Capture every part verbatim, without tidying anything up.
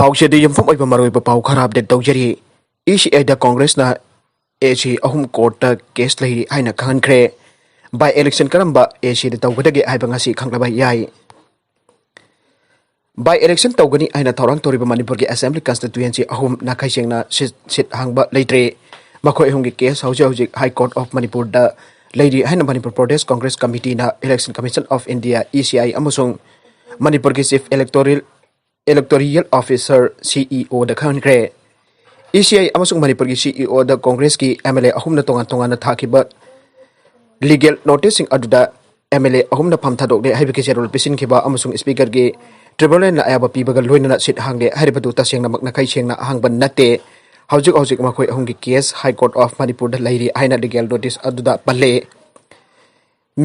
ꯄꯥꯎꯆꯦꯗ ꯌꯨꯝꯐꯝ ꯑꯣꯏꯕ ꯃꯔꯨꯑꯣꯏꯕ ꯄꯥꯎ ꯈꯔ ꯑꯞꯗꯦꯠ ꯇꯧꯖꯔꯤ꯫ ꯏ ꯁꯤ ꯑꯥꯏꯗ ꯀꯣꯡꯒ꯭ꯔꯦꯁꯅ ꯑꯦ ꯁꯤ ꯑꯍꯨꯝ ꯀꯣꯔꯠꯇ ꯀꯦꯁ ꯂꯩꯔꯤ ꯍꯥꯏꯅ ꯈꯪꯍꯟꯈ꯭ꯔꯦ꯫ ꯕꯥꯏ ꯏꯂꯦꯛꯁꯟ ꯀꯔꯝꯕ ꯑꯦ ꯁꯤꯗ ꯇꯧꯒꯗꯒꯦ ꯍꯥꯏꯕ ꯉꯁꯤ ꯈꯪꯂꯕ ꯌꯥꯏ꯫ ꯕꯥꯏ ꯏꯂꯦꯛꯁꯟ ꯇꯧꯒꯅꯤ ꯍꯥꯏꯅ ꯊꯧꯔꯥꯡ ꯇꯧꯔꯤꯕ ꯃꯅꯤꯄꯨꯔꯒꯤ ꯑꯁꯦꯝꯕ꯭ꯂꯤ ꯀꯟꯁꯇꯤꯇ꯭ꯌꯨꯌꯦꯟꯁꯤ ꯑꯍꯨꯝ ꯅꯥꯈꯩ ꯁꯦꯡꯅ ꯁꯤꯠ, ꯁꯤꯠ ꯍꯥꯡꯕ ꯂꯩꯇ꯭ꯔꯦ꯫ ꯃꯈꯣꯏ ꯑꯍꯨꯝꯒꯤ ꯀꯦꯁ ꯍꯧꯖꯤꯛ ꯍꯧꯖꯤꯛ High Court of ꯃꯅꯤꯄꯨꯔꯗ ꯂꯩꯔꯤ ꯍꯥꯏꯅ ꯃꯅꯤꯄꯨꯔ ꯄ꯭ꯔꯗꯦꯁ ꯀꯣꯡꯒ꯭ꯔꯦꯁ ꯀꯃꯤꯇꯤꯅ Election Commission of India, E C I, ꯑꯃꯁꯨꯡ ꯃꯅꯤꯄꯨꯔꯒꯤ Chief Electoral, Electoral Officer, C E ꯑꯣꯗ ꯈꯪꯍꯟꯈ꯭ꯔꯦ꯫ ꯏ ꯁꯤ ꯑꯥꯏ ꯑꯃꯁꯨꯡ ꯃꯅꯤꯄꯨꯔꯒꯤ ꯁꯤ ꯏ ꯑꯣꯗ ꯀꯣꯡꯒ꯭ꯔꯦꯁꯀꯤ ꯑꯦꯝ ꯑꯦꯜ ꯑꯦ ꯑꯍꯨꯝꯅ ꯇꯣꯉꯥꯟ ꯇꯣꯉꯥꯟꯅ ꯊꯥꯈꯤꯕ ꯂꯤꯒꯦꯜ ꯅꯣꯇꯤꯁꯁꯤꯡ ꯑꯗꯨꯗ ꯑꯦꯝ ꯑꯦꯜ ꯑꯦ ꯑꯍꯨꯝꯅ ꯐꯝ ꯊꯥꯗꯣꯛꯂꯦ ꯍꯥꯏꯕꯒꯤ ꯆꯦꯔꯣꯜ ꯄꯤꯁꯤꯟꯈꯤꯕ ꯑꯃꯁꯨꯡ ꯁ꯭ꯄꯤꯀꯔꯒꯤ ꯇ꯭ꯔꯤꯕꯨꯅꯦꯜꯅ ꯑꯌꯥꯕ ꯄꯤꯕꯒ ꯂꯣꯏꯅꯅ ꯁꯤꯠ ꯍꯥꯡꯂꯦ ꯍꯥꯏꯔꯤꯕꯗꯨ ꯇꯁꯦꯡꯅꯃꯛ ꯅꯥꯈꯩ ꯁꯦꯡꯅ ꯑꯍꯥꯡꯕ ꯅꯠꯇꯦ꯫ ꯍꯧꯖꯤꯛ ꯍꯧꯖꯤꯛ ꯃꯈꯣꯏ ꯑꯍꯨꯝꯒꯤ ꯀꯦꯁ High Court of ꯃꯅꯤꯄꯨꯔꯗ ꯂꯩꯔꯤ ꯍꯥꯏꯅ ꯂꯤꯒꯦꯜ ꯅꯣꯇꯤꯁ ꯑꯗꯨꯗ ꯄꯜꯂꯦ꯫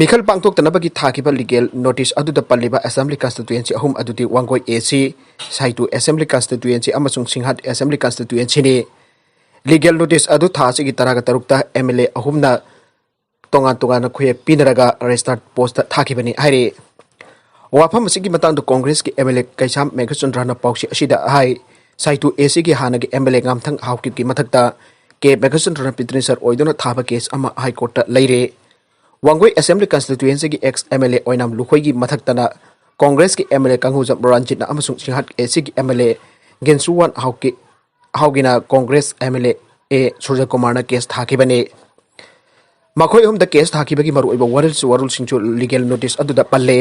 ꯃꯤꯈꯜ ꯄꯥꯡꯊꯣꯛꯇꯅꯕꯒꯤ ꯊꯥꯈꯤꯕ ꯂꯤꯒꯦꯜ ꯅꯣꯇꯤꯁ ꯑꯗꯨꯗ ꯄꯜꯂꯤꯕ ꯑꯦꯁꯦꯝꯕ꯭ꯂꯤ ꯀꯟꯁꯇꯤꯇ꯭ꯌꯨꯌꯦꯟꯁꯤ ꯑꯍꯨꯝ ꯑꯗꯨꯗꯤ ꯋꯥꯡꯒꯣꯏ ꯑꯦ ꯁꯤ, ꯁꯥꯏꯇꯨ ꯑꯦꯁꯦꯝꯕ꯭ꯂꯤ ꯀꯟꯁꯇꯤꯇ꯭ꯌꯨꯌꯦꯟꯁꯤ ꯑꯃꯁꯨꯡ ꯁꯤꯡꯍꯥꯠ ꯑꯦꯁꯦꯝꯕ꯭ꯂꯤ ꯀꯟꯁꯇꯤꯇ꯭ꯌꯨꯌꯦꯟꯁꯤꯅꯤ꯫ ꯂꯤꯒꯦꯜ ꯅꯣꯇꯤꯁ ꯑꯗꯨ ꯊꯥ ꯑꯁꯤꯒꯤ ꯇꯔꯥꯒ ꯇꯔꯨꯛꯇ ꯑꯦꯝ ꯑꯦꯜ ꯑꯦ ꯑꯍꯨꯝꯅ ꯇꯣꯉꯥꯟ ꯇꯣꯉꯥꯟꯅ ꯈꯨꯌꯦꯛ ꯄꯤꯅꯔꯒ ꯔꯦꯖꯤꯁꯇꯥꯔ ꯄꯣꯁꯇ ꯊꯥꯈꯤꯕꯅꯤ ꯍꯥꯏꯔꯤ꯫ ꯋꯥꯐꯝ ꯑꯁꯤꯒꯤ ꯃꯇꯥꯡꯗ ꯀꯣꯡꯒ꯭ꯔꯦꯁꯀꯤ ꯑꯦꯝ ꯑꯦꯜ ꯑꯦ ꯀꯩꯁꯥꯝ ꯃꯦꯘꯆꯟꯗ꯭ꯔꯅ ꯄꯥꯎꯆꯦ ꯑꯁꯤꯗ ꯍꯥꯏ, ꯁꯥꯏꯇꯨ ꯑꯦ ꯁꯤꯒꯤ ꯍꯥꯟꯅꯒꯤ ꯑꯦꯝ ꯑꯦꯜ ꯑꯦ ꯉꯥꯝꯊꯪ ꯍꯥꯎꯀꯤꯞꯀꯤ ꯃꯊꯛꯇ ꯀꯦ ꯃꯦꯘꯆꯟꯗ꯭ꯔꯅ ꯄꯤꯇꯤꯁꯅꯔ ꯑꯣꯏꯗꯨꯅ ꯊꯥꯕ ꯀꯦꯁ ꯑꯃ ꯍꯥꯏ ꯀꯣꯔꯠꯇ ꯂꯩꯔꯦ꯫ ꯋꯥꯡꯒꯣꯏ ꯑꯦꯁꯦꯝꯕ꯭ꯂꯤ ꯀꯟꯁꯇꯤꯇ꯭ꯌꯨꯌꯦꯟꯁꯤꯒꯤ ꯑꯦꯛꯁ ꯑꯦꯝ ꯑꯦꯜ ꯑꯦ ꯑꯣꯏꯅꯥꯝ ꯂꯨꯈꯣꯏꯒꯤ ꯃꯊꯛꯇꯅ ꯀꯣꯡꯒ꯭ꯔꯦꯁꯀꯤ ꯑꯦꯝ ꯑꯦꯜ ꯑꯦ ꯀꯥꯡꯍꯨꯖꯝ ꯔꯟꯖꯤꯠꯅ ꯑꯃꯁꯨꯡ ꯁꯤꯡꯍꯥꯠ ꯑꯦ ꯁꯤꯒꯤ ꯑꯦꯝ ꯑꯦꯜ ꯑꯦ ꯒꯦꯟꯁꯨꯋꯥꯟ ꯍꯥꯎꯀꯤ, ꯍꯥꯎꯒꯤꯅ Congress M L A A ꯁꯨꯔꯖꯀꯨꯃꯥꯔꯅ ꯀꯦꯁ ꯊꯥꯈꯤꯕꯅꯤ꯫ ꯃꯈꯣꯏ ꯑꯍꯨꯝꯗ ꯀꯦꯁ ꯊꯥꯈꯤꯕꯒꯤ ꯃꯔꯨꯑꯣꯏꯕ ꯋꯥꯔꯣꯜꯁꯨ, ꯋꯥꯔꯣꯜꯁꯤꯡꯁꯨ ꯂꯤꯒꯦꯜ ꯅꯣꯇꯤꯁ ꯑꯗꯨꯗ ꯄꯜꯂꯦ꯫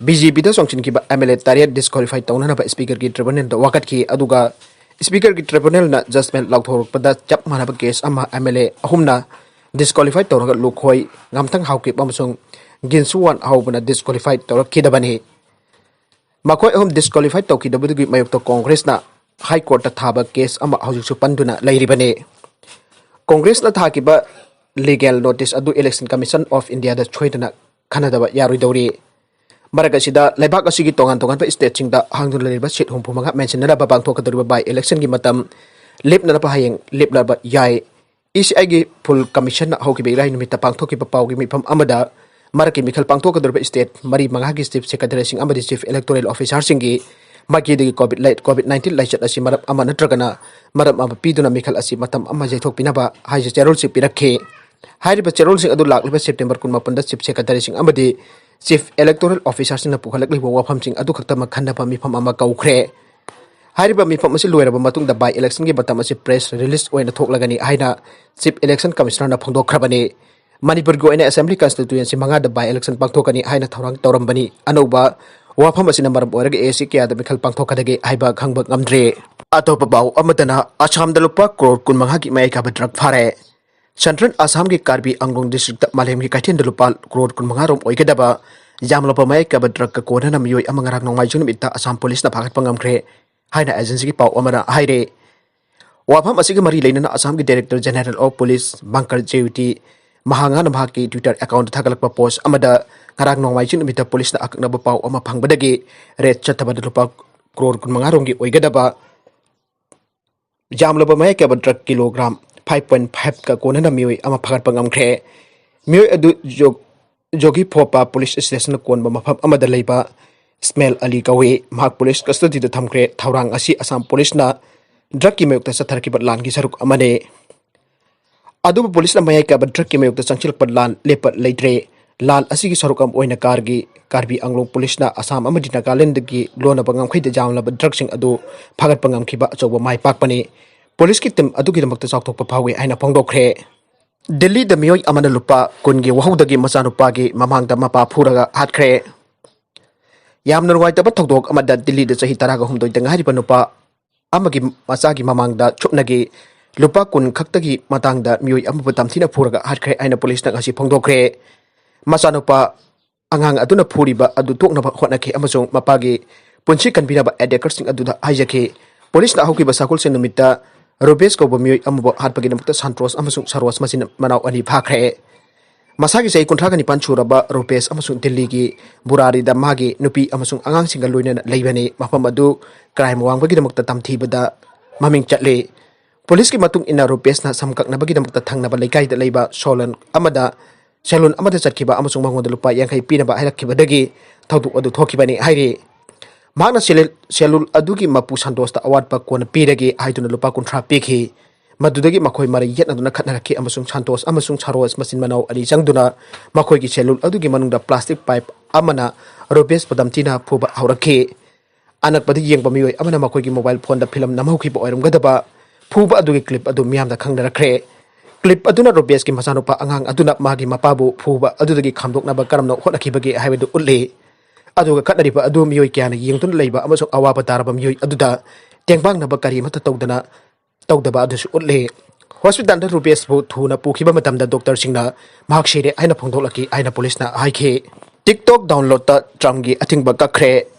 ꯕꯤ ꯖꯦ ꯄꯤꯗ ꯆꯣꯡꯁꯤꯟꯈꯤꯕ ꯑꯦꯝ ꯑꯦꯜ ꯑꯦ ꯇꯔꯦꯠ ꯗꯤꯁꯀ꯭ꯋꯥꯂꯤꯐꯥꯏ ꯇꯧꯅꯅꯕ ꯁ꯭ꯄꯤꯀꯔꯒꯤ ꯇ꯭ꯔꯤꯕꯨꯅꯦꯜꯗ ꯋꯥꯀꯠꯈꯤ, ꯑꯗꯨꯒ ꯁ꯭ꯄꯤꯀꯔꯒꯤ ꯇ꯭ꯔꯤꯕꯨꯅꯦꯜꯅ ꯖꯖꯃꯦꯟ ꯂꯥꯎꯊꯣꯔꯛꯄꯗ ꯆꯞ ꯃꯥꯟꯅꯕ ꯀꯦꯁ ꯑꯃ ꯑꯦꯝ ꯑꯦꯜ ꯑꯦ ꯑꯍꯨꯝꯅ ꯗꯤꯁꯀ꯭ꯋꯥꯂꯤꯐꯥꯏ ꯇꯧꯔꯒ ꯂꯨꯈꯣꯏ, ꯉꯥꯝꯊꯪ ꯍꯥꯎꯀꯤꯞ ꯑꯃꯁꯨꯡ ꯒꯤꯟꯁꯨꯋꯥꯟ ꯍꯥꯎꯕꯅ ꯗꯤꯁꯀ꯭ꯋꯥꯂꯤꯐꯥꯏ ꯇꯧꯔꯛꯈꯤꯗꯕꯅꯤ꯫ ꯃꯈꯣꯏ ꯑꯍꯨꯝ ꯗꯤꯁꯀ꯭ꯋꯥꯂꯤꯐꯥꯏ ꯇꯧꯈꯤꯗꯕꯗꯨꯒꯤ ꯃꯥꯌꯣꯛꯇ ꯀꯣꯡꯒ꯭ꯔꯦꯁꯅ ꯍꯥꯏ ꯀꯣꯔꯠꯇ ꯊꯥꯕ ꯀꯦꯁ ꯑꯃ ꯍꯧꯖꯤꯛꯁꯨ ꯄꯟꯗꯨꯅ ꯂꯩꯔꯤꯕꯅꯤ꯫ ꯀꯣꯡꯒ꯭ꯔꯦꯁꯅ ꯊꯥꯈꯤꯕ ꯂꯤꯒꯦꯜ ꯅꯣꯇꯤꯁ ꯑꯗꯨ ꯏꯂꯦꯛꯁꯟ ꯀꯃꯤꯁꯟ ꯑꯣꯐ ꯏꯟꯗꯤꯌꯥꯗ ꯁꯣꯏꯗꯅ ꯈꯟꯅꯗꯕ ꯌꯥꯔꯣꯏꯗꯧꯔꯤ꯫ ꯃꯔꯛ ꯑꯁꯤꯗ ꯂꯩꯕꯥꯛ ꯑꯁꯤꯒꯤ ꯇꯣꯉꯥꯟ ꯇꯣꯉꯥꯟꯕ ꯁ꯭ꯇꯦꯠꯁꯤꯡꯗ ꯍꯥꯡꯗꯨꯅ ꯂꯩꯔꯤꯕ ꯁꯤꯠ ꯍꯨꯝꯐꯨ ꯃꯉꯥ ꯃꯦꯟꯁꯤꯟꯅꯅꯕ ꯄꯥꯡꯊꯣꯛꯀꯗꯧꯔꯤꯕ ꯕꯥꯏ ꯏꯂꯦꯛꯁꯟꯒꯤ ꯃꯇꯝ ꯂꯦꯞꯅꯅꯕ ꯍꯌꯦꯡ ꯂꯦꯞꯂꯕ ꯌꯥꯏ꯫ ꯏ ꯁꯤ ꯑꯥꯏꯒꯤ ꯐꯨꯜ ꯀꯃꯤꯁꯟꯅ ꯍꯧꯈꯤꯕ ꯏꯔꯥꯏ ꯅꯨꯃꯤꯠꯇ ꯄꯥꯡꯊꯣꯛꯈꯤꯕ ꯄꯥꯎꯒꯤ ꯃꯤꯐꯝ ꯑꯃꯗ ꯃꯔꯛꯀꯤ ꯃꯤꯈꯜ ꯄꯥꯡꯊꯣꯛꯀꯗꯧꯔꯤꯕ ꯁ꯭ꯇꯦꯠ ꯃꯔꯤ ꯃꯉꯥꯒꯤ ꯆꯤꯐ ꯁꯦꯀ꯭ꯔꯦꯇꯔꯤꯁꯤꯡ ꯑꯃꯗꯤ ꯆꯤꯐ ꯏꯂꯦꯛꯇꯣꯔꯦꯜ ꯑꯣꯐꯤꯁꯥꯔꯁꯤꯡꯒꯤ ꯃꯥꯏꯀꯩꯗꯒꯤ ꯀꯣꯚꯤꯗ ꯂꯥꯏ-, ꯀꯣꯚꯤꯗ ꯅꯥꯏꯟꯇꯤꯟ ꯂꯥꯏꯆꯠ ꯑꯁꯤ ꯃꯔꯝ ꯑꯃ ꯅꯠꯇ꯭ꯔꯒꯅ ꯃꯔꯝ ꯑꯃ ꯄꯤꯗꯨꯅ ꯃꯤꯈꯜ ꯑꯁꯤ ꯃꯇꯝ ꯑꯃ ꯌꯩꯊꯣꯛꯄꯤꯅꯕ ꯍꯥꯏꯖ ꯆꯦꯔꯣꯜꯁꯤꯡ ꯄꯤꯔꯛꯈꯤ꯫ ꯍꯥꯏꯔꯤꯕ ꯆꯦꯔꯣꯜꯁꯤꯡ ꯑꯗꯨ ꯂꯥꯛꯂꯤꯕ ꯁꯦꯞꯇꯦꯝꯕꯔ ꯀꯨꯟꯃꯥꯄꯟꯗ ꯆꯤꯐ ꯁꯦꯀ꯭ꯔꯦꯇꯔꯤꯁꯤꯡ ꯑꯃꯗꯤ ꯆꯤꯐ ꯏꯂꯦꯛꯇꯣꯔꯦꯜ ꯑꯣꯐꯤꯁꯥꯔꯁꯤꯡꯅ ꯄꯨꯈꯠꯂꯛꯂꯤꯕ ꯋꯥꯐꯝꯁꯤꯡ ꯑꯗꯨ ꯈꯛꯇꯃꯛ ꯈꯟꯅꯕ ꯃꯤꯐꯝ ꯑꯃ ꯀꯧꯈ꯭ꯔꯦ꯫ ꯍꯥꯏꯔꯤꯕ ꯃꯤꯐꯝ ꯑꯁꯤ ꯂꯣꯏꯔꯕ ꯃꯇꯨꯡꯗ ꯕꯥꯏ ꯏꯂꯦꯛꯁꯟꯒꯤ ꯃꯇꯝ ꯑꯁꯤ ꯄ꯭ꯔꯦꯁ ꯔꯤꯂꯤꯁ ꯑꯣꯏꯅ ꯊꯣꯛꯂꯒꯅꯤ ꯍꯥꯏꯅ ꯆꯤꯐ ꯏꯂꯦꯛꯁꯟ ꯀꯃꯤꯁꯅꯔꯅ ꯐꯣꯡꯗꯣꯛꯈ꯭ꯔꯕꯅꯤ꯫ ꯃꯅꯤꯄꯨꯔꯒꯤ ꯑꯣꯏꯅ ꯑꯦꯁꯦꯝꯕ꯭ꯂꯤ ꯀꯟꯁꯇꯤꯇ꯭ꯌꯨꯌꯦꯟꯁꯤ ꯃꯉꯥꯗ ꯕꯥꯏ ꯏꯂꯦꯛꯁꯟ ꯄꯥꯡꯊꯣꯛꯀꯅꯤ ꯍꯥꯏꯅ ꯊꯧꯔꯥꯡ ꯇꯧꯔꯝꯕꯅꯤ꯫ ꯑꯅꯧꯕ ꯋꯥꯐꯝ ꯑꯁꯤꯅ ꯃꯔꯝ ꯑꯣꯏꯔꯒ ꯑꯦ ꯑꯦꯁ ꯁꯤ ꯀꯌꯥꯗ ꯃꯤꯈꯜ ꯄꯥꯡꯊꯣꯛꯀꯗꯒꯦ ꯍꯥꯏꯕ ꯈꯪꯕ ꯉꯝꯗ꯭ꯔꯤ꯫ ꯑꯇꯣꯞꯄ ꯄꯥꯎ ꯑꯃꯗꯅ ꯑꯁꯥꯝꯗ ꯂꯨꯄꯥ ꯀ꯭ꯔꯣꯔ ꯀꯨꯟꯃꯉꯥꯒꯤ ꯃꯌꯥꯏ ꯀꯥꯕ ꯗ꯭ꯔꯒ ꯐꯥꯔꯦ꯫ ꯁꯦꯟꯇ꯭ꯔꯦꯜ ꯑꯁꯥꯝꯒꯤ ꯀꯥꯔꯕꯤ ꯑꯪꯂꯣꯡ ꯗꯤꯁꯇ꯭ꯔꯤꯛꯇ ꯃꯥꯂꯦꯝꯒꯤ ꯀꯩꯊꯦꯜꯗ ꯂꯨꯄꯥ ꯀ꯭ꯔꯣꯔ ꯀꯨꯟꯃꯉꯥ ꯔꯣꯝ ꯑꯣꯏꯒꯗꯕ ꯌꯥꯝꯂꯕ ꯃꯌꯥꯏ ꯀꯥꯕ ꯗ꯭ꯔꯒꯀ ꯀꯣꯟꯅꯅ ꯃꯤꯑꯣꯏ ꯑꯃ ꯉꯔꯥꯡ ꯅꯣꯡꯃꯥꯏꯖꯤꯡ ꯅꯨꯃꯤꯠꯇ ꯑꯁꯥꯝ ꯄꯨꯂꯤꯁꯅ ꯐꯥꯒꯠꯄ ꯉꯝꯈ꯭ꯔꯦ ꯍꯥꯏꯅ ꯑꯦꯖꯦꯟꯁꯤꯒꯤ ꯄꯥꯎ ꯑꯃꯅ ꯍꯥꯏꯔꯦ꯫ ꯋꯥꯐꯝ ꯑꯁꯤꯒ ꯃꯔꯤ ꯂꯩꯅꯅ ꯑꯁꯥꯝꯒꯤ Director General of Police ꯕꯪꯀꯔ ꯖꯦꯌꯨꯇꯤ ꯃꯍꯥꯉꯥꯅ ꯃꯍꯥꯛꯀꯤ Twitter account ꯊꯥꯒꯠꯂꯛꯄ ꯄꯣꯁ ꯑꯃꯗ ꯉꯔꯥꯡ ꯅꯣꯡꯃꯥꯏꯖꯤꯡ ꯅꯨꯃꯤꯠꯇ ꯄꯨꯂꯤꯁꯅ ꯑꯀꯛꯅꯕ ꯄꯥꯎ ꯑꯃ ꯐꯪꯕꯗꯒꯤ ꯔꯦꯗ ꯆꯠꯊꯕꯗ ꯂꯨꯄꯥ ꯀ꯭ꯔꯣꯔ ꯀꯨꯟꯃꯉꯥ ꯔꯣꯝꯒꯤ ꯑꯣꯏꯒꯗꯕ ꯌꯥꯝꯂꯕ ꯃꯌꯥꯏ ꯀꯥꯕ ꯗ꯭ꯔꯒ ꯀꯤꯂꯣꯒ꯭ꯔꯥꯝ ꯐꯥꯏꯚ ꯄꯣꯏꯟ ꯐꯥꯏꯚꯀ ꯀꯣꯟꯅꯅ ꯃꯤꯑꯣꯏ ꯑꯃ ꯐꯥꯒꯠꯄ ꯉꯝꯈ꯭ꯔꯦ꯫ ꯃꯤꯑꯣꯏ ꯑꯗꯨ ꯖꯣ-, ꯖꯣꯒꯤ ꯐꯣꯄꯥ ꯄꯨꯂꯤꯁ ꯁ꯭ꯇꯦꯁꯟꯅ ꯀꯣꯟꯕ ꯃꯐꯝ ꯑꯃꯗ ꯂꯩꯕ ꯏꯁꯃꯦꯜ ꯑꯂꯤ ꯀꯧꯏ꯫ ꯃꯍꯥꯛ ꯄꯨꯂꯤꯁ ꯀꯁꯇꯗꯤꯗ ꯊꯝꯈ꯭ꯔꯦ꯫ ꯊꯧꯔꯥꯡ ꯑꯁꯤ ꯑꯁꯥꯝ ꯄꯨꯂꯤꯁꯅ ꯗ꯭ꯔꯒꯀꯤ ꯃꯥꯌꯣꯛꯇ ꯆꯠꯊꯔꯛꯈꯤꯕ ꯂꯥꯟꯒꯤ ꯁꯔꯨꯛ ꯑꯃꯅꯤ꯫ ꯑꯗꯨꯕꯨ ꯄꯨꯂꯤꯁꯅ ꯃꯌꯥꯏ ꯀꯥꯕ ꯗ꯭ꯔꯒꯀꯤ ꯃꯥꯌꯣꯛꯇ ꯆꯪꯁꯤꯜꯂꯛꯄ ꯂꯥꯟ ꯂꯦꯞꯄ ꯂꯩꯇ꯭ꯔꯦ꯫ ꯂꯥꯟ ꯑꯁꯤꯒꯤ ꯁꯔꯨꯛ ꯑꯃ ꯑꯣꯏꯅ ꯀꯥꯔꯒꯤ ꯀꯥꯔꯕꯤ ꯑꯪꯂꯣꯡ ꯄꯨꯂꯤꯁꯅ ꯑꯁꯥꯝ ꯑꯃꯗꯤ ꯅꯥꯒꯥꯂꯦꯟꯗꯒꯤ ꯂꯣꯟꯅꯕ ꯉꯝꯈꯩꯗ ꯌꯥꯝꯂꯕ ꯗ꯭ꯔꯒꯁꯤꯡ ꯑꯗꯨ ꯐꯥꯒꯠꯄ ꯉꯝꯈꯤꯕ ꯑꯆꯧꯕ ꯃꯥꯏ ꯄꯥꯛꯄꯅꯤ꯫ ꯄꯨꯂꯤꯁꯀꯤ ꯇꯤꯝ ꯑꯗꯨꯒꯤꯗꯃꯛꯇ ꯆꯥꯎꯊꯣꯛꯄ ꯐꯥꯎꯏ ꯍꯥꯏꯅ ꯐꯣꯡꯗꯣꯛꯈ꯭ꯔꯦ꯫ ꯗꯤꯜꯂꯤꯗ ꯃꯤꯑꯣꯏ ꯑꯃꯅ ꯂꯨꯄꯥ ꯀꯨꯟꯒꯤ ꯋꯥꯍꯧꯗꯒꯤ ꯃꯆꯥꯅꯨꯄꯥꯒꯤ ꯃꯃꯥꯡꯗ ꯃꯄꯥ ꯐꯨꯔꯒ ꯍꯥꯠꯈ꯭ꯔꯦ꯫ ꯌꯥꯝꯅ ꯅꯨꯡꯉꯥꯏꯇꯕ ꯊꯧꯗꯣꯛ ꯑꯃꯗ ꯗꯤꯜꯂꯤꯗ ꯆꯍꯤ ꯇꯔꯥꯒ ꯍꯨꯝꯗꯣꯏꯗ ꯉꯥꯏꯔꯤꯕ ꯅꯨꯄꯥ ꯑꯃꯒꯤ ꯃꯆꯥꯒꯤ ꯃꯃꯥꯡꯗ ꯁꯨꯞꯅꯒꯤ ꯂꯨꯄꯥ ꯀꯨꯟ ꯈꯛꯇꯒꯤ ꯃꯇꯥꯡꯗ ꯃꯤꯑꯣꯏ ꯑꯃꯕꯨ ꯇꯝꯊꯤꯅ ꯐꯨꯔꯒ ꯍꯥꯠꯈ꯭ꯔꯦ ꯍꯥꯏꯅ ꯄꯨꯂꯤꯁꯅ ꯉꯁꯤ ꯐꯣꯡꯗꯣꯛꯈ꯭ꯔꯦ꯫ ꯃꯆꯥꯅꯨꯄꯥ ꯑꯉꯥꯡ ꯑꯗꯨꯅ ꯐꯨꯔꯤꯕ ꯑꯗꯨ ꯇꯣꯛꯅꯕ ꯍꯣꯠꯅꯈꯤ ꯑꯃꯁꯨꯡ ꯃꯄꯥꯒꯤ ꯄꯨꯟꯁꯤ ꯀꯟꯕꯤꯅꯕ ꯑꯦꯇꯦꯀꯔꯁꯤꯡ ꯑꯗꯨꯗ ꯍꯥꯏꯖꯈꯤ꯫ ꯄꯨꯂꯤꯁꯅ ꯍꯧꯈꯤꯕ ꯁꯒꯣꯜꯁꯦꯟ ꯅꯨꯃꯤꯠꯇ ꯔꯨꯄꯦꯁ ꯀꯧꯕ ꯃꯤꯑꯣꯏ ꯑꯃꯕꯨ ꯍꯥꯠꯄꯒꯤꯗꯃꯛꯇ ꯁꯥꯟꯇ꯭ꯔꯣꯁ ꯑꯃꯁꯨꯡ ꯁꯔꯣꯖ ꯃꯆꯤꯟ ꯃꯅꯥꯎ ꯑꯅꯤ ꯐꯥꯈ꯭ꯔꯦ꯫ ꯃꯁꯥꯒꯤ ꯆꯍꯤ ꯀꯨꯟꯊ꯭ꯔꯥꯒ ꯅꯤꯄꯥꯟ ꯁꯨꯔꯕ ꯔꯨꯄꯦꯁ ꯑꯃꯁꯨꯡ ꯗꯤꯜꯂꯤꯒꯤ ꯕꯨꯔꯥꯔꯤꯗ ꯃꯥꯒꯤ ꯅꯨꯄꯤ ꯑꯃꯁꯨꯡ ꯑꯉꯥꯡꯁꯤꯡꯒ ꯂꯣꯏꯅꯅ ꯂꯩꯕꯅꯤ꯫ ꯃꯐꯝ ꯑꯗꯨ ꯀ꯭ꯔꯥꯏꯝ ꯋꯥꯡꯕꯒꯤꯗꯃꯛꯇ ꯇꯝꯊꯤꯕꯗ ꯃꯃꯤꯡ ꯆꯠꯂꯤ꯫ ꯄꯨꯂꯤꯁꯀꯤ ꯃꯇꯨꯡ ꯏꯟꯅ ꯔꯨꯄꯦꯁꯅ ꯁꯝ ꯀꯛꯅꯕꯒꯤꯗꯃꯛꯇ ꯊꯪꯅꯕ ꯂꯩꯀꯥꯏꯗ ꯂꯩꯕ ꯁꯣꯂꯟ ꯑꯃꯗ, ꯁꯦꯂꯨꯟ ꯑꯃꯗ ꯆꯠꯈꯤꯕ ꯑꯃꯁꯨꯡ ꯃꯉꯣꯟꯗ ꯂꯨꯄꯥ ꯌꯥꯡꯈꯩ ꯄꯤꯅꯕ ꯍꯥꯏꯔꯛꯈꯤꯕꯗꯒꯤ ꯊꯧꯗꯣꯛ ꯑꯗꯨ ꯊꯣꯛꯈꯤꯕꯅꯤ ꯍꯥꯏꯔꯤ꯫ ꯃꯍꯥꯛꯅ ꯁꯦꯂꯨ-, ꯁꯦꯂꯨꯜ ꯑꯗꯨꯒꯤ ꯃꯄꯨ ꯁꯟꯇꯣꯁꯇ ꯑꯋꯥꯠꯄ ꯀꯣꯟꯅ ꯄꯤꯔꯒꯦ ꯍꯥꯏꯗꯨꯅ ꯂꯨꯄꯥ ꯀꯨꯟꯊ꯭ꯔꯥ ꯄꯤꯈꯤ꯫ ꯃꯗꯨꯗꯒꯤ ꯃꯈꯣꯏ ꯃꯔꯩ ꯌꯦꯠꯅꯗꯨꯅ ꯈꯠꯅꯔꯛꯈꯤ ꯑꯃꯁꯨꯡ ꯁꯟꯇꯣꯁ ꯑꯃꯁꯨꯡ ꯁꯔꯣꯖ ꯃꯆꯤꯟ ꯃꯅꯥꯎ ꯑꯅꯤ ꯆꯪꯗꯨꯅ ꯃꯈꯣꯏꯒꯤ ꯁꯦꯂꯨꯜ ꯑꯗꯨꯒꯤ ꯃꯅꯨꯡꯗ plastic pipe ꯑꯃꯅ ꯔꯨꯄꯦꯁꯄꯨ ꯅꯝꯊꯤꯅ ꯐꯨꯕ ꯍꯧꯔꯛꯈꯤ꯫ ꯑꯅꯛꯄꯗ ꯌꯦꯡꯕ ꯃꯤꯑꯣꯏ ꯑꯃꯅ ꯃꯈꯣꯏꯒꯤ mobile phoneꯗ film ꯅꯝꯍꯧꯈꯤꯕ ꯑꯣꯏꯔꯝꯒꯗꯕ ꯐꯨꯕ ꯑꯗꯨꯒꯤ clip ꯑꯗꯨ ꯃꯤꯌꯥꯝꯗ ꯈꯪꯅꯔꯛꯈ꯭ꯔꯦ꯫ Clip ꯑꯗꯨꯅ ꯔꯨꯄꯦꯁꯀꯤ ꯃꯆꯥꯅꯨꯄꯥ ꯑꯉꯥꯡ ꯑꯗꯨꯅ ꯃꯥꯒꯤ ꯃꯄꯥꯕꯨ ꯐꯨꯕ ꯑꯗꯨꯗꯒꯤ ꯈꯥꯝꯗꯣꯛꯅꯕ ꯀꯔꯝꯅ ꯍꯣꯠꯅꯈꯤꯕꯒꯦ ꯍꯥꯏꯕꯗꯨ ꯎꯠꯂꯤ꯫ ꯑꯗꯨꯒ ꯈꯠꯅꯔꯤꯕ ꯑꯗꯨ ꯃꯤꯑꯣꯏ ꯀꯌꯥꯅ ꯌꯦꯡꯗꯨꯅ ꯂꯩꯕ ꯑꯃꯁꯨꯡ ꯑꯋꯥꯕ ꯇꯥꯔꯕ ꯃꯤꯑꯣꯏ ꯑꯗꯨꯗ ꯇꯦꯡꯕꯥꯡꯅꯕ ꯀꯔꯤ ꯑꯃꯠꯇ ꯇꯧꯗꯅ, ꯇꯧꯗꯕ ꯑꯗꯨꯁꯨ ꯎꯠꯂꯤ꯫ Hospitalꯗ ꯔꯨꯄꯦꯁꯄꯨ ꯊꯨꯅ ꯄꯨꯈꯤꯕ ꯃꯇꯝꯗ doctorꯁꯤꯡꯅ ꯃꯍꯥꯛ ꯁꯤꯔꯦ ꯍꯥꯏꯅ ꯐꯣꯡꯗꯣꯛꯂꯛꯈꯤ ꯍꯥꯏꯅ policeꯅ ꯍꯥꯏꯈꯤ꯫ TikTok downloadꯇ Trumpꯀꯤ ꯑꯊꯤꯡꯕ ꯀꯛꯈ꯭ꯔꯦ꯫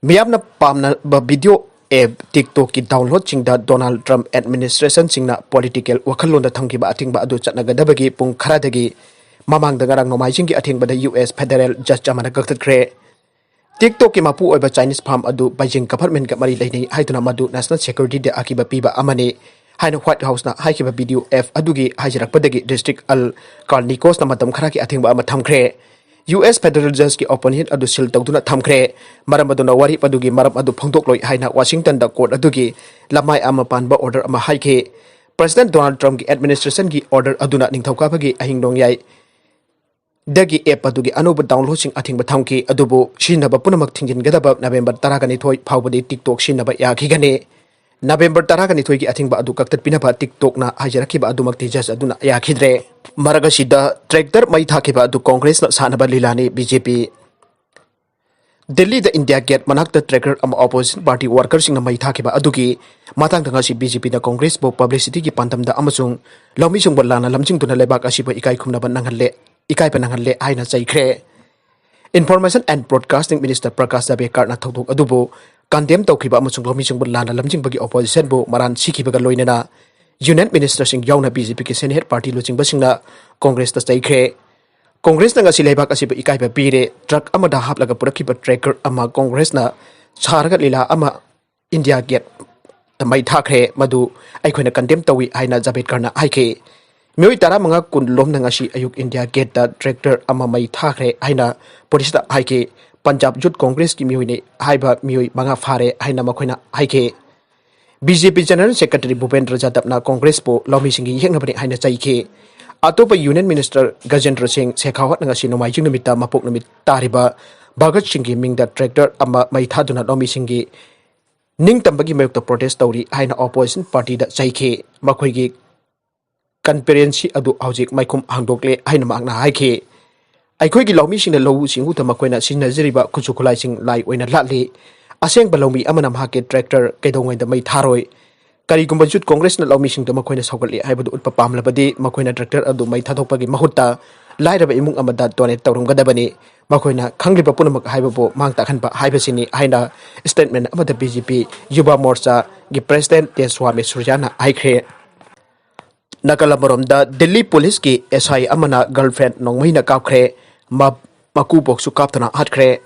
ꯃꯤꯌꯥꯝꯅ ꯄꯥꯝꯅꯕ video app TikTokꯀꯤ downloadꯁꯤꯡꯗ Donald Trump administrationꯁꯤꯡꯅ political ꯋꯥꯈꯜꯂꯣꯟꯗ ꯊꯝꯈꯤꯕ ꯑꯊꯤꯡꯕ ꯑꯗꯨ ꯆꯠꯅꯒꯗꯕꯒꯤ ꯄꯨꯡ ꯈꯔꯗꯒꯤ ꯃꯃꯥꯡꯗ ꯉꯔꯥꯡ ꯅꯣꯡꯃꯥꯏꯖꯤꯡꯒꯤ ꯑꯊꯤꯡꯕꯗ U S federal judge ꯑꯃꯅ ꯀꯛꯊꯠꯈ꯭ꯔꯦ꯫ TikTokꯀꯤ ꯃꯄꯨ ꯑꯣꯏꯕ Chinese firm ꯑꯗꯨ Beijing governmentꯀ ꯃꯔꯤ ꯂꯩꯅꯩ ꯍꯥꯏꯗꯨꯅ ꯃꯗꯨ national securityꯗ ꯑꯀꯤꯕ ꯄꯤꯕ ꯑꯃꯅꯤ ꯍꯥꯏꯅ White Houseꯅ ꯍꯥꯏꯈꯤꯕ video app ꯑꯗꯨꯒꯤ ꯍꯥꯏꯖꯔꯛꯄꯗꯒꯤ District ꯑꯜ ꯀꯥꯔꯅꯤꯀꯣꯁꯅ ꯃꯇꯝ ꯈꯔꯒꯤ ꯑꯊꯤꯡꯕ ꯑꯃ ꯊꯝꯈ꯭ꯔꯦ꯫ U S federal judgeꯀꯤ opinion ꯑꯗꯨ seal ꯇꯧꯗꯨꯅ ꯊꯝꯈ꯭ꯔꯦ꯫ ꯃꯔꯝ ꯑꯗꯨꯅ ꯋꯥꯔꯦꯞ ꯑꯗꯨꯒꯤ ꯃꯔꯝ ꯑꯗꯨ ꯐꯣꯡꯗꯣꯛꯂꯣꯏ ꯍꯥꯏꯅ Washingtonꯗ court ꯑꯗꯨꯒꯤ ꯂꯃꯥꯏ ꯑꯃ ꯄꯥꯟꯕ order ꯑꯃ ꯍꯥꯏꯈꯤ꯫ President Donald Trumpꯀꯤ administrationꯒꯤ order ꯑꯗꯨꯅ ꯅꯤꯡꯊꯧꯀꯥꯕꯒꯤ ꯑꯍꯤꯡ ꯅꯣꯡꯌꯥꯏ ꯗꯒꯤ app ꯑꯗꯨꯒꯤ ꯑꯅꯧꯕ downloadꯁꯤꯡ ꯑꯊꯤꯡꯕ ꯊꯝꯈꯤ, ꯑꯗꯨꯕꯨ ꯁꯤꯖꯤꯟꯅꯕ ꯄꯨꯝꯅꯃꯛ ꯊꯤꯡꯖꯤꯟꯒꯗꯕ November ꯇꯔꯥꯒ ꯅꯤꯊꯣꯏ ꯐꯥꯎꯕꯗꯤ TikTok ꯁꯤꯖꯤꯟꯅꯕ ꯌꯥꯈꯤꯒꯅꯤ꯫ November ꯇꯔꯥꯒ ꯅꯤꯊꯣꯏꯒꯤ ꯑꯊꯤꯡꯕ ꯑꯗꯨ ꯀꯛꯊꯠꯄꯤꯅꯕ TikTokꯅ ꯍꯥꯏꯖꯔꯛꯈꯤꯕ ꯑꯗꯨꯃꯛꯇꯤ judge ꯑꯗꯨꯅ ꯌꯥꯈꯤꯗ꯭ꯔꯦ꯫ ꯃꯔꯛ ꯑꯁꯤꯗ tractor ꯃꯩ ꯊꯥꯈꯤꯕ ꯑꯗꯨ Congressꯅ ꯁꯥꯟꯅꯕ ꯂꯤꯂꯥꯅꯤ꯫ BJP ꯗꯤꯜꯂꯤꯗ India Gate ꯃꯅꯥꯛꯇ tractor ꯑꯃ opposition party workerꯁꯤꯡꯅ ꯃꯩ ꯊꯥꯈꯤꯕ ꯑꯗꯨꯒꯤ ꯃꯇꯥꯡꯗ ꯉꯁꯤ BJPꯅ Congressꯄꯨ publicityꯒꯤ ꯄꯥꯟꯗꯝꯗ ꯑꯃꯁꯨꯡ ꯂꯧꯃꯤꯁꯤꯡꯕꯨ ꯂꯥꯟꯅ ꯂꯝꯖꯤꯡꯗꯨꯅ ꯂꯩꯕꯥꯛ ꯑꯁꯤꯕꯨ ꯏꯀꯥꯏ ꯈꯨꯝꯅꯕ ꯅꯪꯍꯜꯂꯦ, ꯏꯀꯥꯏꯕ ꯅꯪꯍꯜꯂꯦ ꯍꯥꯏꯅ ꯆꯩꯈ꯭ꯔꯦ꯫ Information and Broadcasting Minister Prakash Javadekar ꯅ ꯊꯧꯗꯣꯛ ꯑꯗꯨꯕꯨ condemn ꯇꯧꯈꯤꯕ ꯑꯃꯁꯨꯡ ꯂꯧꯃꯤꯁꯤꯡꯕꯨ ꯂꯥꯟꯅ ꯂꯝꯖꯤꯡꯕꯒꯤ oppositionꯕꯨ ꯃꯔꯥꯟ ꯁꯤꯈꯤꯕꯒ ꯂꯣꯏꯅꯅ Union Ministerꯁꯤꯡ ꯌꯥꯎꯅ BJPꯒꯤ senior party ꯂꯨꯆꯤꯡꯕꯁꯤꯡꯅ Congressꯇ ꯆꯩꯈ꯭ꯔꯦ꯫ Congressꯅ ꯉꯁꯤ ꯂꯩꯕꯥꯛ ꯑꯁꯤꯕꯨ ꯏꯀꯥꯏꯕ ꯄꯤꯔꯦ꯫ Truck ꯑꯃꯗ ꯍꯥꯞꯂꯒ ꯄꯨꯔꯛꯈꯤꯕ tractor ꯑꯃ Congressꯅ ꯁꯥꯔꯒ ꯂꯤꯂꯥ ꯑꯃ India Gateꯇ ꯃꯩ ꯊꯥꯈ꯭ꯔꯦ꯫ ꯃꯗꯨ ꯑꯩꯈꯣꯏꯅ condemn ꯇꯧꯏ ꯍꯥꯏꯅ ꯖꯥꯕꯦꯗꯀꯔꯅ ꯍꯥꯏꯈꯤ꯫ ꯃꯤꯑꯣꯏ ꯇꯔꯥꯃꯉꯥ ꯀꯨꯟ ꯂꯣꯝꯅ ꯉꯁꯤ ꯑꯌꯨꯛ India Gateꯇ tractor ꯑꯃ ꯃꯩ ꯊꯥꯈ꯭ꯔꯦ ꯍꯥꯏꯅ policeꯇ ꯍꯥꯏꯈꯤ꯫ ꯄꯟꯖꯥꯕ ꯌꯨꯠ ꯀꯣꯡꯒ꯭ꯔꯦꯁꯀꯤ ꯃꯤꯑꯣꯏꯅꯤ ꯍꯥꯏꯕ ꯃꯤꯑꯣꯏ ꯃꯉꯥ ꯐꯥꯔꯦ ꯍꯥꯏꯅ ꯃꯈꯣꯏꯅ ꯍꯥꯏꯈꯤ꯫ ꯕꯤ ꯖꯦ ꯄꯤ ꯖꯦꯅꯔꯦꯜ ꯁꯦꯀ꯭ꯔꯦꯇꯔꯤ ꯚꯨꯄꯦꯟꯗ꯭ꯔ ꯖꯥꯗꯕꯅ ꯀꯣꯡꯒ꯭ꯔꯦꯁꯄꯨ ꯂꯧꯃꯤꯁꯤꯡꯒꯤ ꯌꯦꯛꯅꯕꯅꯤ ꯍꯥꯏꯅ ꯆꯩꯈꯤ꯫ ꯑꯇꯣꯞꯄ ꯌꯨꯅꯤꯌꯟ ꯃꯤꯅꯤꯁꯇꯔ ꯒꯖꯦꯟꯗ꯭ꯔ ꯁꯤꯡ ꯁꯦꯈꯥꯋꯠꯅ ꯉꯁꯤ ꯅꯣꯡꯃꯥꯏꯖꯤꯡ ꯅꯨꯃꯤꯠꯇ ꯃꯄꯣꯛ ꯅꯨꯃꯤꯠ ꯇꯥꯔꯤꯕ ꯚꯒꯠ ꯁꯤꯡꯒꯤ ꯃꯤꯡꯗ ꯇ꯭ꯔꯦꯛꯇꯔ ꯑꯃ ꯃꯩ ꯊꯥꯗꯨꯅ ꯂꯧꯃꯤꯁꯤꯡꯒꯤ ꯅꯤꯡꯇꯝꯕꯒꯤ ꯃꯥꯌꯣꯛꯇ ꯄ꯭ꯔꯣꯇꯦꯁ ꯇꯧꯔꯤ ꯍꯥꯏꯅ ꯑꯣꯄꯣꯖꯤꯁꯟ ꯄꯥꯔꯇꯤꯗ ꯆꯩꯈꯤ꯫ ꯃꯈꯣꯏꯒꯤ ꯀꯟꯐꯔꯦꯟꯁ ꯑꯗꯨ ꯍꯧꯖꯤꯛ ꯃꯥꯏꯈꯨꯝ ꯍꯥꯡꯗꯣꯛꯂꯦ ꯍꯥꯏꯅ ꯃꯍꯥꯛꯅ ꯍꯥꯏꯈꯤ꯫ ꯑꯩꯈꯣꯏꯒꯤ ꯂꯧꯃꯤꯁꯤꯡꯅ ꯂꯧꯎ ꯁꯤꯡꯎꯗ ꯃꯈꯣꯏꯅ ꯁꯤꯖꯤꯟꯅꯖꯔꯤꯕ ꯈꯨꯠꯁꯨ ꯈꯨꯠꯂꯥꯏꯁꯤꯡ ꯂꯥꯏ ꯑꯣꯏꯅ ꯂꯥꯠꯂꯤ꯫ ꯑꯁꯦꯡꯕ ꯂꯧꯃꯤ ꯑꯃꯅ ꯃꯍꯥꯛꯀꯤ ꯇ꯭ꯔꯦꯛꯇꯔ ꯀꯩꯗꯧꯉꯩꯗ ꯃꯩ ꯊꯥꯔꯣꯏ꯫ ꯀꯔꯤꯒꯨꯝꯕ ꯌꯨꯠ ꯀꯣꯡꯒ꯭ꯔꯦꯁꯅ ꯂꯧꯃꯤꯁꯤꯡꯗ ꯃꯈꯣꯏꯅ ꯁꯧꯒꯠꯂꯤ ꯍꯥꯏꯕꯗꯨ ꯎꯠꯄ ꯄꯥꯝꯂꯕꯗꯤ ꯃꯈꯣꯏꯅ ꯇ꯭ꯔꯦꯛꯇꯔ ꯑꯗꯨ ꯃꯩ ꯊꯥꯗꯣꯛꯄꯒꯤ ꯃꯍꯨꯠꯇ ꯂꯥꯏꯔꯕ ꯏꯃꯨꯡ ꯑꯃꯗ ꯗꯣꯅꯦꯠ ꯇꯧꯔꯝꯒꯗꯕꯅꯤ꯫ ꯃꯈꯣꯏꯅ ꯈꯪꯂꯤꯕ ꯄꯨꯝꯅꯃꯛ ꯍꯥꯏꯕꯕꯨ ꯃꯥꯡ ꯇꯥꯛꯍꯟꯕ ꯍꯥꯏꯕꯁꯤꯅꯤ ꯍꯥꯏꯅ ꯁ꯭ꯇꯦꯠꯃꯦꯟ ꯑꯃꯗ ꯕꯤ ꯖꯦ ꯄꯤ ꯌꯨꯕꯥ ꯃꯣꯔꯆꯥꯒꯤ ꯄ꯭ꯔꯦꯁꯤꯗꯦꯟꯠ ꯇꯦꯖꯁ꯭ꯋꯥꯃꯤ ꯁꯨꯔꯖꯥꯅ ꯍꯥꯏꯈ꯭ꯔꯦ꯫ ꯅꯥꯀꯜ ꯑꯃꯔꯣꯝꯗ ꯗꯤꯜꯂꯤ ꯄꯨꯂꯤꯁꯀꯤ ꯑꯦꯁ ꯑꯥꯏ ꯑꯃꯅ ꯒꯔꯜꯐ꯭ꯔꯦꯟ ꯅꯣꯡꯃꯩꯅ ꯀꯥꯞꯈ꯭ꯔꯦ꯫ ꯃ-, ꯃꯀꯨꯕꯣꯛꯁꯨ ꯀꯥꯞꯇꯨꯅ ꯍꯥꯠꯈ꯭ꯔꯦ꯫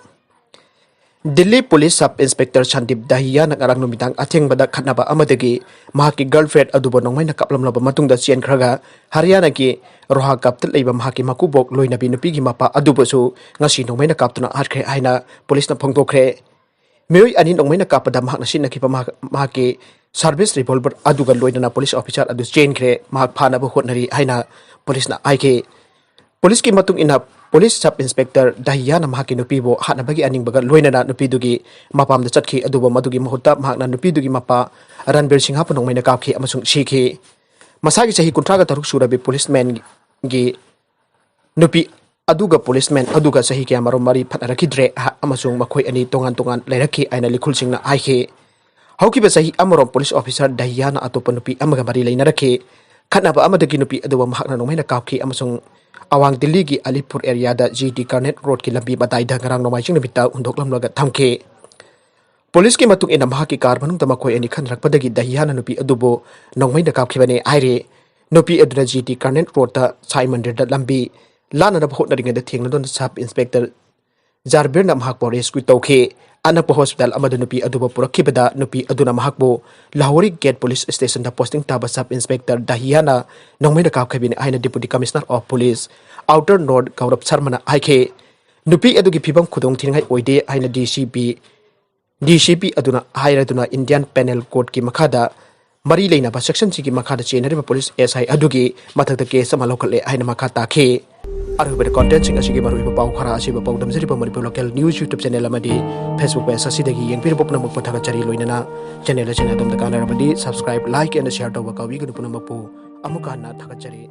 Delhi police sub inspector Sandeep ꯗꯍꯤꯌꯥꯅ ꯉꯔꯥꯡ ꯅꯨꯃꯤꯗꯥꯡ ꯑꯊꯦꯡꯕꯗ ꯈꯠꯅꯕ ꯑꯃꯗꯒꯤ ꯃꯍꯥꯛꯀꯤ ꯒꯔꯜꯐ꯭ꯔꯦꯟ ꯑꯗꯨꯕꯨ ꯅꯣꯡꯃꯩꯅ ꯀꯥꯞꯂꯝꯂꯕ ꯃꯇꯨꯡꯗ ꯆꯦꯟꯈ꯭ꯔꯒ ꯍꯔꯤꯌꯥꯅꯥꯒꯤ ꯔꯣꯍꯥꯀꯞꯇ ꯂꯩꯕ ꯃꯍꯥꯛꯀꯤ ꯃꯀꯨꯕꯣꯛ ꯂꯣꯏꯅꯕꯤ ꯅꯨꯄꯤꯒꯤ ꯃꯄꯥ ꯑꯗꯨꯕꯨꯁꯨ ꯉꯁꯤ ꯅꯣꯡꯃꯩꯅ ꯀꯥꯞꯇꯨꯅ ꯍꯥꯠꯈ꯭ꯔꯦ ꯍꯥꯏꯅ ꯄꯨꯂꯤꯁꯅ ꯐꯣꯡꯗꯣꯛꯈ꯭ꯔꯦ꯫ ꯃꯤꯑꯣꯏ ꯑꯅꯤ ꯅꯣꯡꯃꯩꯅ ꯀꯥꯞꯄꯗ ꯃꯍꯥꯛꯅ ꯁꯤꯖꯤꯟꯅꯈꯤꯕ ꯃꯍꯥꯛ-, ꯃꯍꯥꯛꯀꯤ ꯁꯥꯔꯚꯤꯁ ꯔꯤꯚꯣꯜꯚꯔ ꯑꯗꯨꯒ ꯂꯣꯏꯅꯅ ꯄꯨꯂꯤꯁ ꯑꯣꯐꯤꯁꯥꯔ ꯑꯗꯨ ꯆꯦꯟꯈ꯭ꯔꯦ, ꯃꯍꯥꯛ ꯐꯥꯅꯕ ꯍꯣꯠꯅꯔꯤ ꯍꯥꯏꯅ ꯄꯨꯂꯤꯁꯅ ꯍꯥꯏꯈꯤ꯫ ꯄꯨꯂꯤꯁꯀꯤ ꯃꯇꯨꯡ ꯏꯟꯅ, ꯄꯨꯂꯤꯁ ꯁꯕ ꯏꯟꯁꯄꯦꯛꯇꯔ ꯗꯍꯤꯌꯥꯅ ꯃꯍꯥꯛꯀꯤ ꯅꯨꯄꯤꯕꯨ ꯍꯥꯠꯅꯕꯒꯤ ꯑꯅꯤꯡꯕꯒ ꯂꯣꯏꯅꯅ ꯅꯨꯄꯤꯗꯨꯒꯤ ꯃꯄꯥꯝꯗ ꯆꯠꯈꯤ, ꯑꯗꯨꯕꯨ ꯃꯗꯨꯒꯤ ꯃꯍꯨꯠꯇ ꯃꯍꯥꯛꯅ ꯅꯨꯄꯤꯗꯨꯒꯤ ꯃꯄꯥ ꯔꯟꯕꯤꯔ ꯁꯤꯡꯍꯕꯨ ꯅꯣꯡꯃꯩꯅ ꯀꯥꯞꯈꯤ ꯑꯃꯁꯨꯡ ꯁꯤꯈꯤ꯫ ꯃꯁꯥꯒꯤ ꯆꯍꯤ ꯀꯨꯟꯊ꯭ꯔꯥꯒ ꯇꯔꯨꯛ ꯁꯨꯔꯕꯤ ꯄꯨꯂꯤꯁꯃꯦꯟꯒꯤ ꯅꯨꯄꯤ ꯑꯗꯨꯒ ꯄꯨꯂꯤꯁꯃꯦꯟ ꯑꯗꯨꯒ ꯆꯍꯤ ꯀꯌꯥꯃꯔꯨꯝ ꯃꯔꯤ ꯐꯠꯅꯔꯛꯈꯤꯗ꯭ꯔꯦ ꯍ-, ꯑꯃꯁꯨꯡ ꯃꯈꯣꯏ ꯑꯅꯤ ꯇꯣꯉꯥꯟ ꯇꯣꯉꯥꯟ ꯂꯩꯔꯛꯈꯤ ꯍꯥꯏꯅ ꯂꯤꯈꯨꯜꯁꯤꯡꯅ ꯍꯥꯏꯈꯤ꯫ ꯍꯧꯈꯤꯕ ꯆꯍꯤ ꯑꯃꯔꯣꯝ ꯄꯨꯂꯤꯁ ꯑꯣꯐꯤꯁꯥꯔ ꯗꯍꯤꯌꯥꯅ ꯑꯇꯣꯞꯄ ꯅꯨꯄꯤ ꯑꯃꯒ ꯃꯔꯤ ꯂꯩꯅꯔꯛꯈꯤ꯫ ꯈꯠꯅꯕ ꯑꯃꯗꯒꯤ ꯅꯨꯄꯤ ꯑꯗꯨꯕꯨ ꯃꯍꯥꯛꯅ ꯅꯣꯡꯃꯩꯅ ꯀꯥꯞꯈꯤ ꯑꯃꯁꯨꯡ ꯑꯋꯥꯡ ꯗꯤꯜꯂꯤꯒꯤ ꯑꯂꯤꯄꯨꯔ ꯑꯦꯔꯤꯌꯥꯗ ꯖꯤ ꯇꯤ ꯀꯔꯅꯦꯠ ꯔꯣꯗꯀꯤ ꯂꯝꯕꯤ ꯃꯇꯥꯏꯗ ꯉꯔꯥꯡ ꯅꯣꯡꯃꯥꯏꯖꯤꯡ ꯅꯨꯃꯤꯠꯇ ꯍꯨꯟꯗꯣꯛꯂꯝꯂꯒ ꯊꯝꯈꯤ꯫ ꯄꯨꯂꯤꯁꯀꯤ ꯃꯇꯨꯡ ꯏꯟꯅ, ꯃꯍꯥꯛꯀꯤ ꯀꯥꯔ ꯃꯅꯨꯡꯗ ꯃꯈꯣꯏ ꯑꯅꯤ ꯈꯟꯅꯔꯛꯄꯗꯒꯤ ꯗꯍꯤꯌꯥꯅ ꯅꯨꯄꯤ ꯑꯗꯨꯕꯨ ꯅꯣꯡꯃꯩꯅ ꯀꯥꯞꯈꯤꯕꯅꯤ ꯍꯥꯏꯔꯤ꯫ ꯅꯨꯄꯤ ꯑꯗꯨꯅ ꯖꯤ ꯇꯤ ꯀꯔꯅꯦꯠ ꯔꯣꯗꯇ ꯁꯥꯏ ꯃꯟꯗꯤꯔꯗ ꯂꯝꯕꯤ ꯂꯥꯟꯅꯅꯕ ꯍꯣꯠꯅꯔꯤꯉꯩꯗ ꯊꯦꯡꯅꯗꯨꯅ ꯁꯕ ꯏꯟꯁꯄꯦꯛꯇꯔ ꯖꯥꯔꯕꯤꯔꯅ ꯃꯍꯥꯛꯄꯨ ꯔꯦꯁꯀ꯭ꯌꯨ ꯇꯧꯈꯤ꯫ ꯑꯅꯛꯄ ꯍꯣꯁꯄꯤꯇꯥꯜ ꯑꯃꯗ ꯅꯨꯄꯤ ꯑꯗꯨꯕꯨ ꯄꯨꯔꯛꯈꯤꯕꯗ ꯅꯨꯄꯤ ꯑꯗꯨꯅ ꯃꯍꯥꯛꯄꯨ ꯂꯥꯍꯣꯔꯤ ꯒꯦꯠ ꯄꯨꯂꯤꯁ ꯁ꯭ꯇꯦꯁꯟꯗ ꯄꯣꯁꯇꯤꯡ ꯇꯥꯕ ꯁꯕ ꯏꯟꯁꯄꯦꯛꯇꯔ ꯗꯍꯤꯌꯥꯅ ꯅꯣꯡꯃꯩꯅ ꯀꯥꯞꯈꯤꯕꯅꯤ ꯍꯥꯏꯅ deputy commissioner of police outer north Gaurav ꯁꯔꯃꯅ ꯍꯥꯏꯈꯤ꯫ ꯅꯨꯄꯤ ꯑꯗꯨꯒꯤ ꯐꯤꯕꯝ ꯈꯨꯗꯣꯡ ꯊꯤꯅꯤꯡꯉꯥꯏ ꯑꯣꯏꯗꯦ ꯍꯥꯏꯅ ꯗꯤ ꯁꯤ ꯄꯤ ꯗꯤ ꯁꯤ ꯄꯤ ꯑꯗꯨꯅ ꯍꯥꯏꯔꯗꯨꯅ ꯏꯟꯗꯤꯌꯥꯟ ꯄꯦꯅꯦꯜ ꯀꯣꯗꯀꯤ ꯃꯈꯥꯗ ꯃꯔꯤ ꯂꯩꯅꯕ ꯁꯦꯛꯁꯟꯁꯤꯒꯤ ꯃꯈꯥꯗ ꯆꯦꯟꯅꯔꯤꯕ ꯄꯨꯂꯤꯁ ꯑꯦꯁ ꯑꯥꯏ ꯑꯗꯨꯒꯤ ꯃꯊꯛꯇ ꯀꯦꯁ ꯑꯃ ꯂꯧꯈꯠꯂꯦ ꯍꯥꯏꯅ ꯃꯈꯥ ꯇꯥꯈꯤ꯫ ꯑꯔꯣꯏꯕꯗ ꯀꯣꯟꯇꯦꯟꯁꯤꯡ ꯑꯁꯤꯒꯤ ꯃꯔꯨꯑꯣꯏꯕ ꯄꯥꯎ ꯈꯔ ꯑꯁꯤꯕꯨ ꯄꯥꯎꯗꯝꯖꯔꯤꯕ Manipur local news YouTube channel ꯑꯃꯗꯤ ꯐꯦꯁꯕꯨꯛ ꯄꯦꯖ ꯑꯁꯤꯗꯒꯤ ꯌꯦꯡꯕꯤꯔꯕ ꯄꯨꯝꯅꯃꯛꯄꯨ ꯊꯥꯒꯠꯆꯔꯤ꯫ ꯂꯣꯏꯅꯅ ꯆꯦꯅꯦꯜ ꯑꯁꯤꯅ ꯑꯗꯣꯝꯗ ꯀꯥꯟꯅꯔꯕꯗꯤ subscribe, like and share ꯇꯧꯕ ꯀꯥꯎꯕꯤꯒꯅꯨ꯫ ꯄꯨꯝꯅꯃꯛꯄꯨ ꯑꯃꯨꯛꯀ ꯍꯟꯅ ꯊꯥꯒꯠꯆꯔꯤ꯫